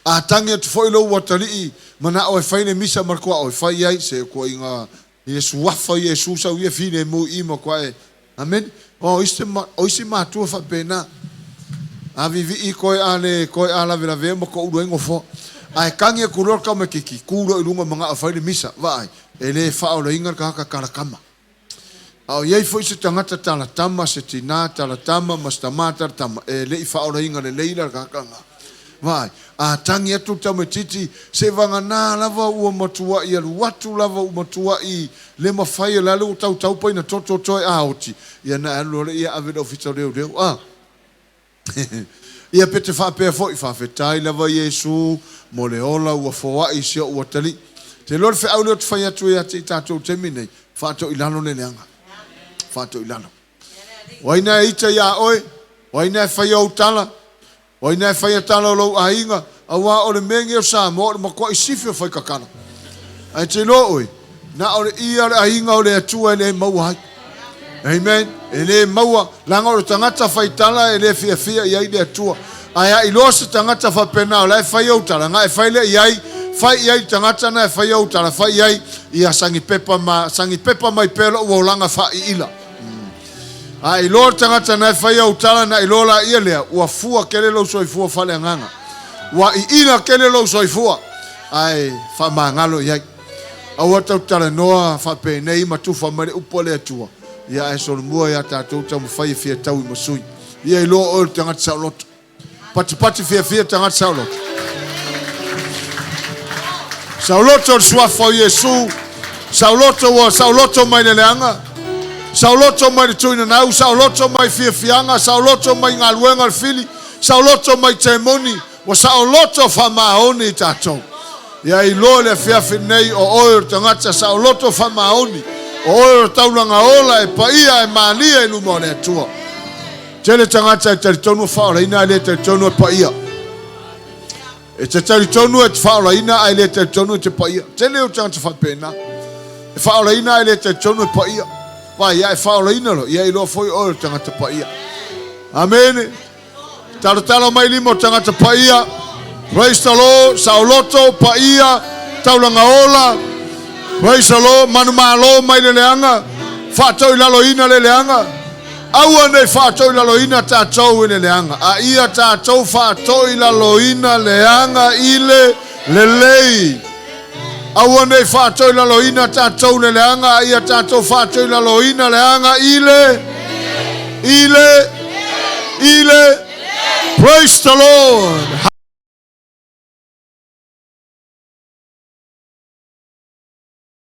A tagi atu foi lou atalii manao e fai le misa ma le tuaoi, fai i ai se tuuaiga i le suafa o Iesu sau ia filemu i i ma tuae. Amene. O isi, o isi matua faapena. A vivii koe a le koe a lavelavea ma toulu ai nofoa. Ae tagi atu loa le tamaititi, tu loa i luga manao e fai le misa, vaai, e le faaolaina le tagata talatama. A o i ai foi se tagata talatama, se tinā talatama ma se tamā talatama, e le i faaolaina lelei la le tagata lena. Vaai, a tagi atu le tamaititi, seivaganā lava ua matuai alu atu lava ua matuai le mafai, o le a le ua tautau paina toto toe a oti, ia ona e alu loa lea e ave i le ofisa o leoleo. A. Ia pe te faapea foi, Faafetai lava Iesu mo le ola ua foai i si o'u atalii. Te iloa le feau lea ou te fai atu ia te i tatou i le taimi lenei, faatoilalo le leaga. Faatoilalo. O ai na e ita iā oe? O ai na e faia ou tala? O ai na e faia tala o lou aiga? Aua o le mea lenei o Samoa o le matuai sifi o faikatala. Ae te iloa oe, na o le ia o le aiga o le Atua e le maua ai. Amen. E le maua, leaga o le tagata faitala e le fiafia i ai le Atua. Ae a iloa se tagata faapena o la e fai ou tala, na e fai lea i ai, fai i ai le tagata na e fai ou tala, fai i ai, ia sagi pepa ma, sagi pepa mai pea lou olaga faaiila. A iloa le tagata na e fai ou tala, na iloa laia lea, ua fua tele lou soifua faaleagaga. Ua iila tele lou soifua, ae faamagalo i ai. Aua tatou te talanoa faapenei ma tufa mai le upu a le Atua, ia ae solomua ia tatou taumafai e fia taui ma sui. Ia iloa oe o le tagata saoloto. Patipati fiafia tagata saoloto. Saoloto le suafa o Iesu. Saoloto ua saoloto mai le leaga. Saoloto mai le tuinanau. Saoloto mai fiafiaga. Saoloto mai galuega le fili. Saoloto mai temoni. Ua saoloto faamaoni tatou. Ia iloa le afiafi nei o oe o le tagata saoloto faamaoni. O oe o le taulaga ola e paia e malie i luma o le Atua. Tele tagata e talitonu e faaolaina ae le talitonu e paia. E te talitonu e te faaolaina ae le talitonu e te paia. Tele o tagata faapena. E faaolaina ae le talitonu e paia. Vai, ia e faaolaina lo, ia iloa foi oe o le tagata paia. Amene. Talotalo mai lima o tagata paia. Praise the Lord. Saoloto, paia, taulaga ola. Praise the Lord. Manumalo mai le leaga. Faatoilaloina le leaga. Aua nei faatoilaloina tatou i le leaga, a ia tatou faatoilaloina leaga i le lelei. Aua nei faatoilaloina tatou le leaga, a ia tatou faatoilaloina leaga i le i le i le Praise the Lord.